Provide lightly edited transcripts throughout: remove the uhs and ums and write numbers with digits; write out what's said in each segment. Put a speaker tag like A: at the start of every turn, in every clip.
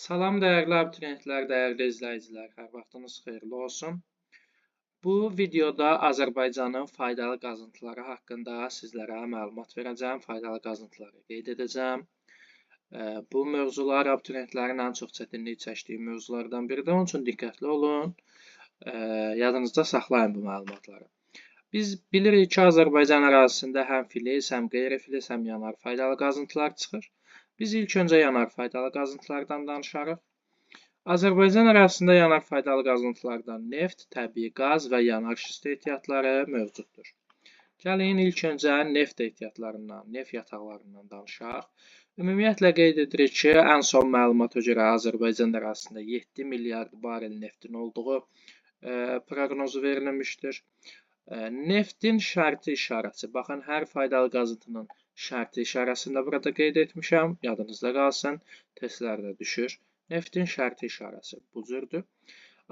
A: Salam dəyərli abituriyentlər, dəyərli izləyicilər, hər vaxtınız xeyirli olsun. Bu videoda Azərbaycanın faydalı qazıntıları haqqında sizlərə məlumat verəcəm, faydalı qazıntıları qeyd edəcəm. Bu mövzular abituriyentlərin ən çox çətinlik çəkdiyi mövzulardan biridir. Onun üçün diqqətli olun, yadınızda saxlayın bu məlumatları. Biz bilirik ki, Azərbaycan ərazisində həm filiz, həm qeyri-filiz, həm yanar faydalı qazıntılar çıxır. Biz ilk öncə yanar faydalı qazıntılardan danışarıq. Azərbaycan ərazisində yanar faydalı qazıntılardan neft, təbii qaz və yanar şist ehtiyatları mövcuddur. Gəlin ilk öncə neft ehtiyatlarından, neft yataqlarından danışaq. Ümumiyyətlə qeyd edirik ki, ən son məlumata görə Azərbaycan ərazisində 7 milyard barel neftin olduğu proqnozu verilmişdir. Neftin şərti işarəsi, baxın, hər faydalı qazıntının şərti işarəsini də burada qeyd etmişəm, yadınızda qalsın, testlərdə düşür. Neftin şərti işarəsi bu cürdür.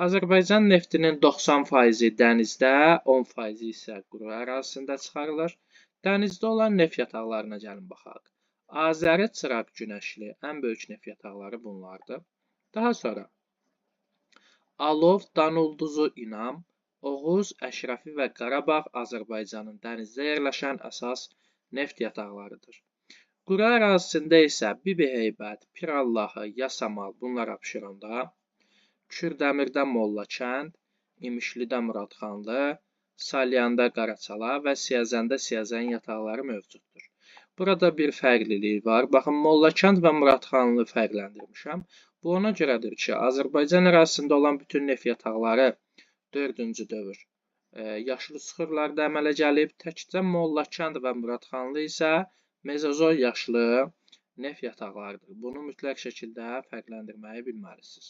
A: Azərbaycan neftinin 90%-i dənizdə, 10%-i isə quru ərazisində çıxarılır. Dənizdə olan neft yataqlarına gəlin baxaq. Azəri, Çıraq, Günəşli ən böyük neft yataqları bunlardır. Daha sonra Alov, Danulduzu, İnam, Oğuz, Əşrəfi və Qarabağ Azərbaycanın dənizdə yerləşən əsas neft yataqlarıdır. Quru ərazisində isə Bibiheybət, Pirallahı, Yasamal bunlar Abşeronda, Kürdəmirdə Mollakənd, İmişlidə Muradxanlı, Salyanda Qaraçala və Siyəzəndə Siyəzən yataqları mövcuddur. Burada bir fərqlilik var. Baxın, Mollakənd və Muradxanlı fərqləndirmişəm. Bu ona görədir ki, Azərbaycan ərazisində olan bütün neft yataqları 4-cü dövr yaşlı süxurlarda əmələ gəlib. Təkcə Mollakənd və Muradxanlı isə mezozoy yaşlı neft yataqlarıdır. Bunu mütləq şəkildə fərqləndirməyi bilməlisiniz.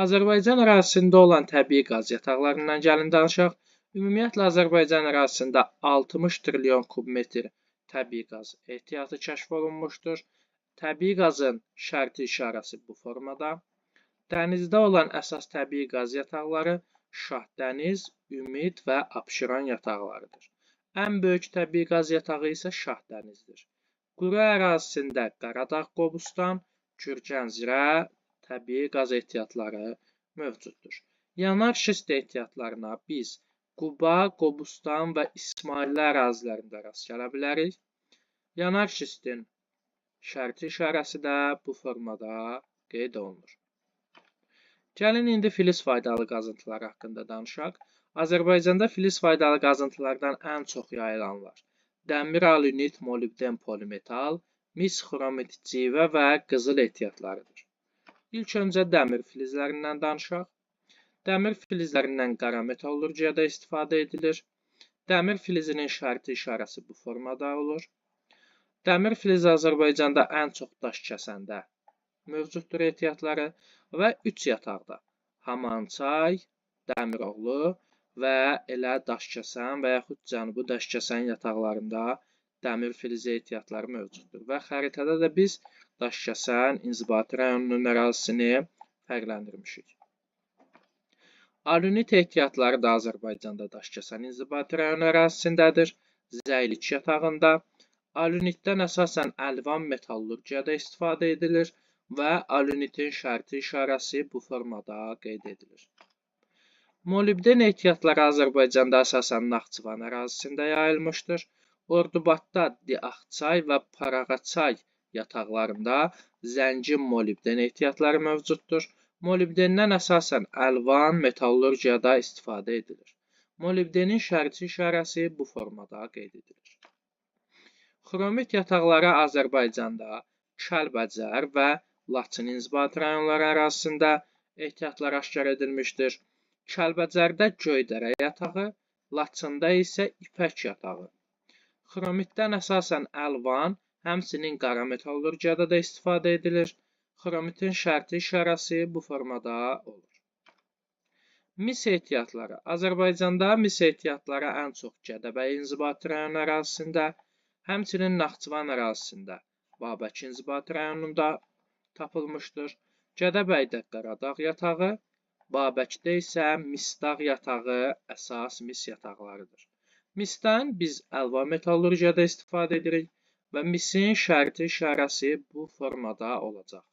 A: Azərbaycan ərazisində olan təbii qaz yataqlarından gəlin danışaq. Ümumiyyətlə, Azərbaycan ərazisində 60 trilyon kubmetr təbii qaz ehtiyatı kəşf olunmuşdur. Təbii qazın şərti işarəsi bu formada. Dənizdə olan əsas təbii qaz yataqları Şahdəniz, Ümid və Abşeron yataqlarıdır. Ən böyük təbii qaz yatağı isə Şahdənizdir. Quru ərazisində Qaradağ, Qobustan, Gürgənzirə təbii qaz ehtiyatları mövcuddur. Yanar şist ehtiyatlarına biz Quba, Qobustan və İsmayıllı ərazilərində rast gələ bilərik. Yanar şistin şərti işarəsi də bu formada qeyd olunur. Gəlin indi filiz faydalı qazıntıları haqqında danışaq. Azərbaycanda filiz faydalı qazıntılardan ən çox yayılanlar dəmir, alünit, molibden, polimetal, mis, xromit, civə və qızıl ehtiyatlarıdır. İlk öncə dəmir filizlərindən danışaq. Dəmir filizlərindən qara metallurgiyada istifadə edilir. Dəmir filizinin şərti işarəsi bu formada olur. Dəmir filizi Azərbaycanda ən çox Daşkəsəndə mövcuddur ehtiyatları və 3 yataqda Hamançay, Dəmiroğlu və elə Daşkəsən və yaxud Cənubi Daşkəsən yataqlarında dəmir filizi ehtiyatları mövcuddur. Və xəritədə də biz Daşkəsən inzibati rayonunun ərazisini fərqləndirmişik. Alünit ehtiyatları da Azərbaycanda Daşkəsən inzibati rayonu ərazisindədir. Zəylik yatağında. Alünitdən əsasən əlvan metallurgiyada istifadə edilir və alünitin şərti işarəsi bu formada qeyd edilir. Molibden ehtiyatları Azərbaycanda əsasən Naxçıvan ərazisində yayılmışdır. Ordubadda Diaxçay və Parağaçay yataqlarında zəngin molibden ehtiyatları mövcuddur. Molibdendən əsasən əlvan metallurgiyada istifadə edilir. Molibdenin şərti işarəsi bu formada qeyd edilir. Xromit yataqları Azərbaycanda Kəlbəcər və Laçın inzibati rayonları ərazisində ehtiyatlar aşkar edilmişdir. Kəlbəcərdə Göydərə yatağı, Laçında isə İpək yatağı. Xromitdən əsasən əlvan, həmçinin qara metallurgiyada da istifadə edilir. Xromitin şərti işarəsi bu formada olur. Mis ehtiyatları. Azərbaycanda mis ehtiyatları ən çox Gədəbəy inzibati rayonu ərazisində, həmçinin Naxçıvan ərazisində, Babək inzibati rayonunda tapılmışdır. Gədəbəydə Qaradağ yatağı, Babəkdə isə Misdağ yatağı əsas mis yataqlarıdır. Misdən biz əlvan metallurgiyada istifadə edirik və misin şərti işarəsi bu formada olacaq.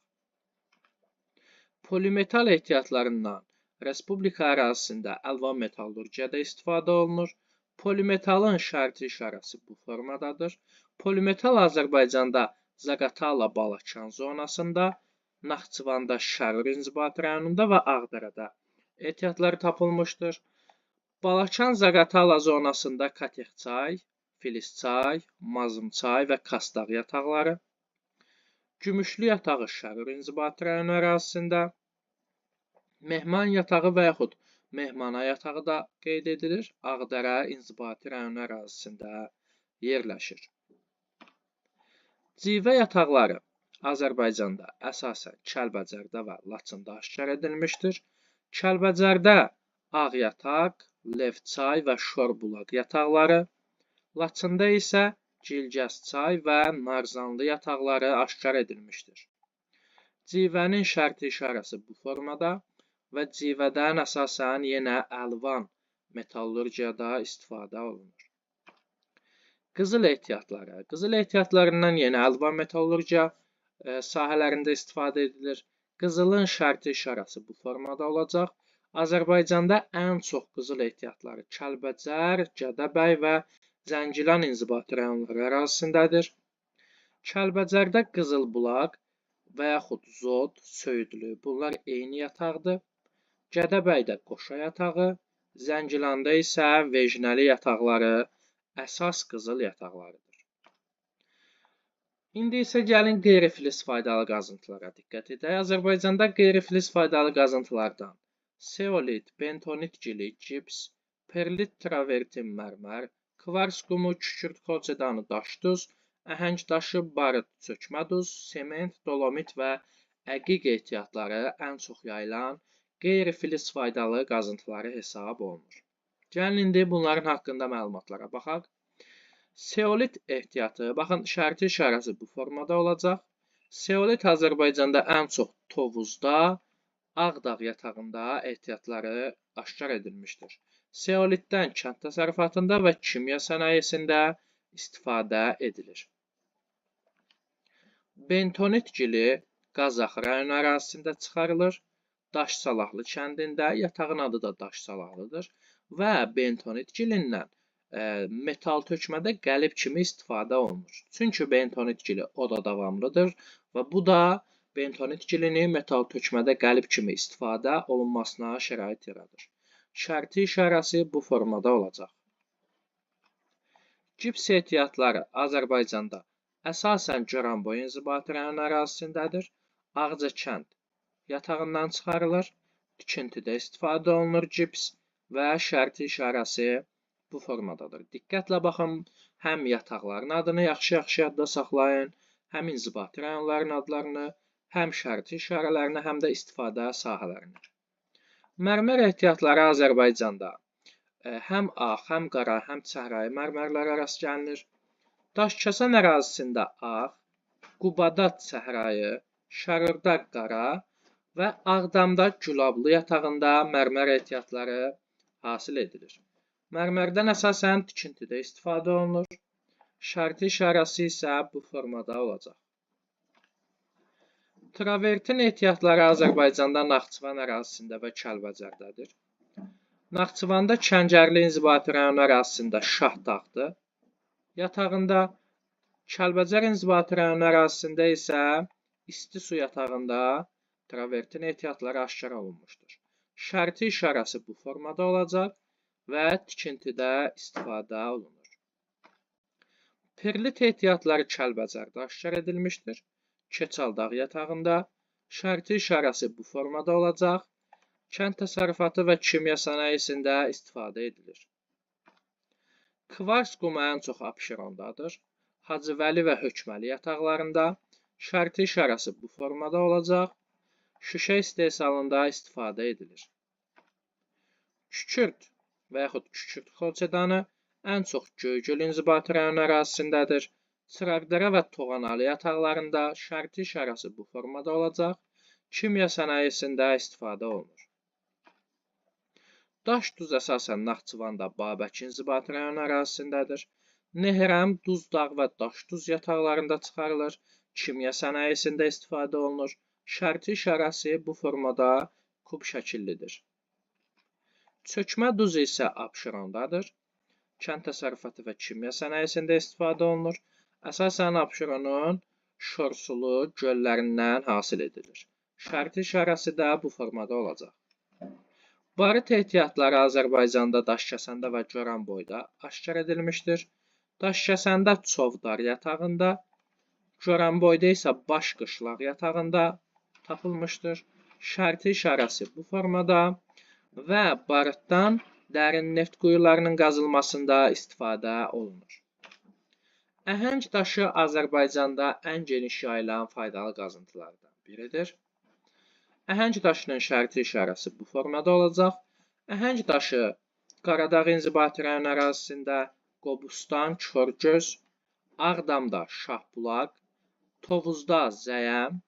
A: Polimetal ehtiyatlarından Respublika ərazisində əlvan metallurgiyada istifadə olunur. Polimetalın şərti işarəsi bu formadadır. Polimetal Azərbaycanda Zaqatala Balakən zonasında, Naxçıvanda Şərur inzibati rayonunda və Ağdərədə ehtiyatları tapılmışdır. Balakən Zaqatala zonasında Katexçay, Filizçay, Mazımçay və Kastağ yataqları, Gümüşlü yatağı Şərur inzibati rayonu ərazisində, Mehman yatağı və yaxud Mehmana yatağı da qeyd edilir, Ağdərə inzibati rayonu ərazisində yerləşir. Civə yataqları Azərbaycanda əsasən Kəlbəcərdə və Laçında aşkar edilmişdir. Kəlbəcərdə Ağ yataq, Levçay və Şorbulaq yataqları, Laçında isə Gilgəzçay və Narzanlı yataqları aşkar edilmişdir. Civənin şərti işarəsi bu formada və civədən əsasən yenə əlvan metallurgiyada istifadə olunur. Qızıl ehtiyatları. Qızıl ehtiyatlarından yenə əlvan metallurgiya sahələrində istifadə edilir. Qızılın şərti işarəsi bu formada olacaq. Azərbaycanda ən çox qızıl ehtiyatları Kəlbəcər, Gədəbəy və Zəngilan inzibati rayonları ərazisindədir. Kəlbəcərdə Qızılbulaq və yaxud Zod, Söyüdlü, bunlar eyni yataqdır. Gədəbəydə Qoşa yatağı, Zəngilanda isə Vejnəli yataqları əsas qızıl yataqlarıdır. İndi isə gəlin qeyri-filiz faydalı qazıntılara diqqət edək. Azərbaycanda qeyri-filiz faydalı qazıntılardan seolit, bentonit gili, gips, perlit travertin mərmər, kvars qumu, kükürt kolçedanı daş duz, əhəng daşı, barıt çökmə duz, sement, dolomit və əqiq ehtiyatları ən çox yayılan qeyri-filiz faydalı qazıntıları hesab olunur. Gəlin indi bunların haqqında məlumatlara baxaq. Seolit ehtiyatı, baxın şərti işarəsi bu formada olacaq. Seolit Azərbaycanda ən çox Tovuzda, Ağdağ yatağında ehtiyatları aşkar edilmişdir. Seolitdən kənd təsərrüfatında və kimya sənayesində istifadə edilir. Bentonit gili Qazax rayonu ərazisində çıxarılır. Daşsalahlı kəndində, yatağın adı da Daşsalahlıdır və bentonit gilindən metal tökmədə qəlib kimi istifadə olunur. Çünki bentonit gili oda davamlıdır və bu da bentonit gilini metal tökmədə qəlib kimi istifadə olunmasına şərait yaradır. Şərti işarəsi bu formada olacaq. Gips ehtiyatları Azərbaycanda əsasən Goranboy inzibati rayonu ərazisindədir. Ağcakənd yatağından çıxarılır, tikintidə istifadə olunur gips və şərti işarəsi bu formadadır. Diqqətlə baxın, həm yataqların adını yaxşı-yaxşı yadda saxlayın, həm inzibati rayonların adlarını, həm şərti işarələrini, həm də istifadə sahələrini. Mərmər ehtiyatları Azərbaycanda həm ağ, həm qara, həm çəhrayı mərmərlərə rast gəlinir. Daşkəsən ərazisində ağ, Qubada çəhrayı, Şərurda qara və Ağdamda Gülablı yatağında mərmər ehtiyatları hasil edilir. Mərmərdən əsasən tikintidə istifadə olunur. Şərti işarəsi isə bu formada olacaq. Travertin ehtiyatları Azərbaycanda Naxçıvan ərazisində və Kəlbəcərdədir. Naxçıvanda Kəngərli inzibati rayonu ərazisində Şahdağdır. Yatağında, Kəlbəcər inzibati rayonu ərazisində isə isti su yatağında travertin ehtiyatları aşkar olunmuşdur. Şərti işarəsi bu formada olacaq və tikintidə istifadə olunur. Perlit ehtiyatları Kəlbəcərdə aşkar edilmişdir. Keçəldağ yatağında şərti işarəsi bu formada olacaq. Kənd təsərrüfatı və kimya sənayesində istifadə edilir. Kvars qumu ən çox Abşerondadır. Hacıvəli və Hökməli yataqlarında şərti işarəsi bu formada olacaq. Şüşə istehsalında istifadə edilir. Kükürt və yaxud kükürt xolçedanı ən çox Göygöl inzibati rayonu ərazisindədir. Çıraqdərə və Toğanalı yataqlarında şərti işarəsi bu formada olacaq. Kimya sənayesində istifadə olunur. Daş duz əsasən Naxçıvanda Babək inzibati rayonu ərazisindədir. Nehrəm, Duzdağ və Daşduz yataqlarında çıxarılır. Kimya sənayesində istifadə olunur. Şərti işarəsi bu formada kub şəkillidir. Çökmə duz isə Abşerondadır. Kənd təsərrüfatı və kimya sənayesində istifadə olunur. Əsasən Abşeronun şorsulu göllərindən hasil edilir. Şərti işarəsi də bu formada olacaq. Barit ehtiyatları Azərbaycanda Daşkəsəndə və Goranboyda aşkar edilmişdir. Daşkəsəndə Çovdar yatağında, Goranboyda isə Baş qışlaq yatağında tapılmışdır. Şərti işarəsi bu formada və baritdən dərin neft quyularının qazılmasında istifadə olunur. Əhəng daşı Azərbaycanda ən geniş yayılan faydalı qazıntılardan biridir. Əhəng daşının şərti işarəsi bu formada olacaq. Əhəng daşı Qaradağ inzibati rayon ərazisində, Qobustan, Körgöz, Ağdamda Şahbulaq, Tovuzda Zəyəm,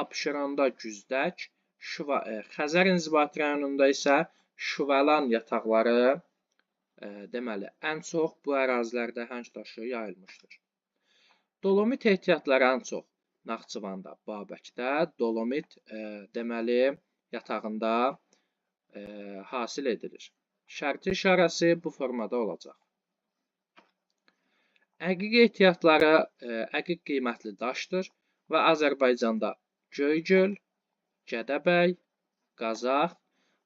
A: Abşeronda Güzdək, Xəzər inzibati rayonunda isə Şüvəlan yataqları, deməli, ən çox bu ərazilərdə əhəng daşı yayılmışdır. Dolomit ehtiyatları ən çox Naxçıvanda, Babəkdə dolomit deməli, yatağında hasil edilir. Şərti işarəsi bu formada olacaq. Əqiq ehtiyatları əqiq qiymətli daşdır və Azərbaycanda Göygöl, Gədəbəy, Qazax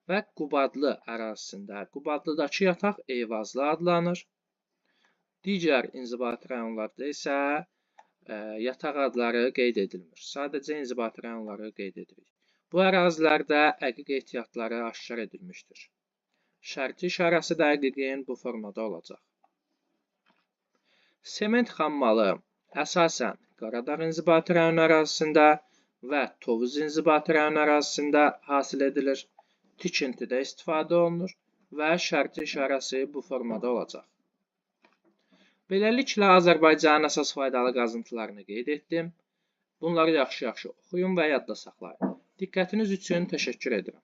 A: və Qubadlı ərazisində. Qubadlıdakı yataq Eyvazlı adlanır. Digər inzibati rayonlarda isə yataq adları qeyd edilmir. Sadəcə inzibati rayonları qeyd edirik. Bu ərazilərdə əqiq ehtiyatları aşkar edilmişdir. Şərti işarəsi də əqiqin bu formada olacaq. Sement xammalı əsasən Qaradağ inzibati rayon ərazisində və Tovuz inzibati rayon ərazisində hasil edilir. Tikintidə istifadə olunur və şərti işarəsi bu formada olacaq. Beləliklə, Azərbaycanın əsas faydalı qazıntılarını qeyd etdim. Bunları yaxşı-yaxşı oxuyun və yadda saxlayın. Diqqətiniz üçün təşəkkür edirəm.